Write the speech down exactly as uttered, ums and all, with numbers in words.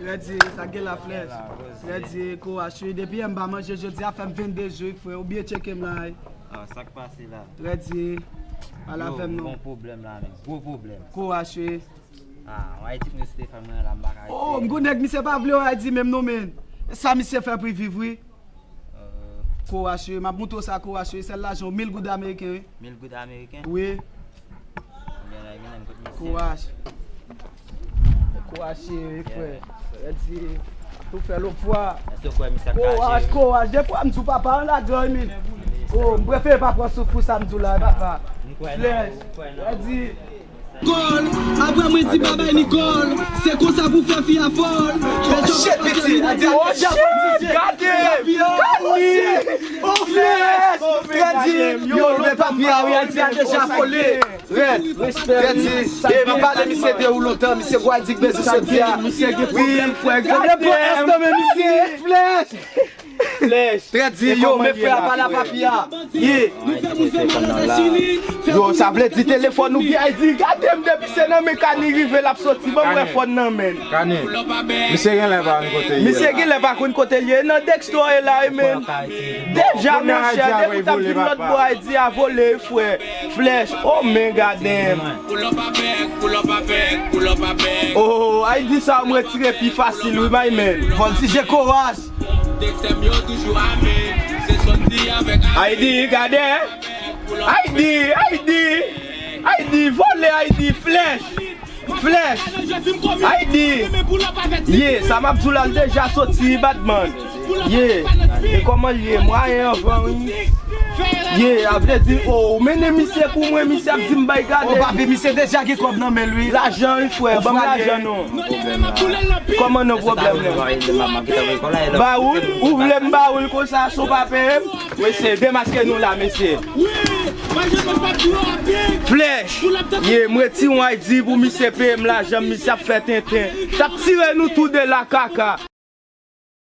Rèdi, sa gen la Flèch. Rèdi, kouraj wi. Depi yè m pa manje, jodi a fè m vennde jou wi, frè. Ou byen tcheke m la wi. Ah, sa k pase la? Rèdi, ala fè m non. Gon pwoblèm la menm, gwo pwoblèm. Kouraj wi. Ah, w a di m yo Stefan mwen la, m pa ka rete. Oh, m gon nèg misye pa vle w a di menm non, men. Sa misye fè pou viv wi. Kouraj wi, m ap montre w sa kouraj wi. Sèl lajan w mil goud ameriken wi. Mil goud ameriken? Wi. Kouraj. Kouraj cheri, frè. Rèdi. Tou fè lòt fwa. Kouraj, kouraj. Defwa m di w papa an lagran wi. Oh, m prefere pa pran souf pou sa m di w la, papa. Flèch. Rèdi. Kòl, apre mwen di babay Nicole, se konsa pou fè fi a fòl. Oh shit, piti. Oh shit, gade. Oh flèch. Rèdi. Yo, men papi a wi, a di a deja vole. Rèd, rèd di, e m ap pale misye de ou lontan, misye gwa di k bezwen soti a. Wi, frè, gade pwès nan men misye. Flèch. Flèch. Trè di, yo, men frè a pale a papi a. Ye. Yo, sa vle di telefòn ou gen, ay di, gade m depi se nan men Kani rive l ap soti, ban m wè fòn nan men. Kani, misye genlè pa konn kote l ye. Misye genlè pa konn kote l ye, nan Dexter e la, e men. Deja, monchè, depi w t ap vin lòt bò, ay di a vole. Frè, Flèch, oh men gade m. Pull up a bag, pull up a bag, pull up a bag. Oh, ay di sa m retire pi fasil wi, my man. Voltije kouraj. Dexter yo toujou ame. Se soti avèk ay di, gade. Ay di, ay di. Ay di, vole, ay di, Flèch. Flèch. Ay di. Ye, sa m ap di w la, l deja soti, Batman. Ye. E kòman l ye? Mwayen anvan wi. Ye, a vle di, oh, ou mennen misye pou mwen, misye ap di m bay gade. Oh, papi, misye deja gen kòb nan men l wi. Lajan wi, frè, ban m lajan non. Kòman nan pwoblèm nan? Ba ou l, ou vle m ba ou l konsa, si w pa peye m? Mesye, demaske nou la, mesye. Flèch. Ye, m retire yon ay di pou misye peye m lajan, misye ap fè tenten. T ap tire nou tou de la kaka.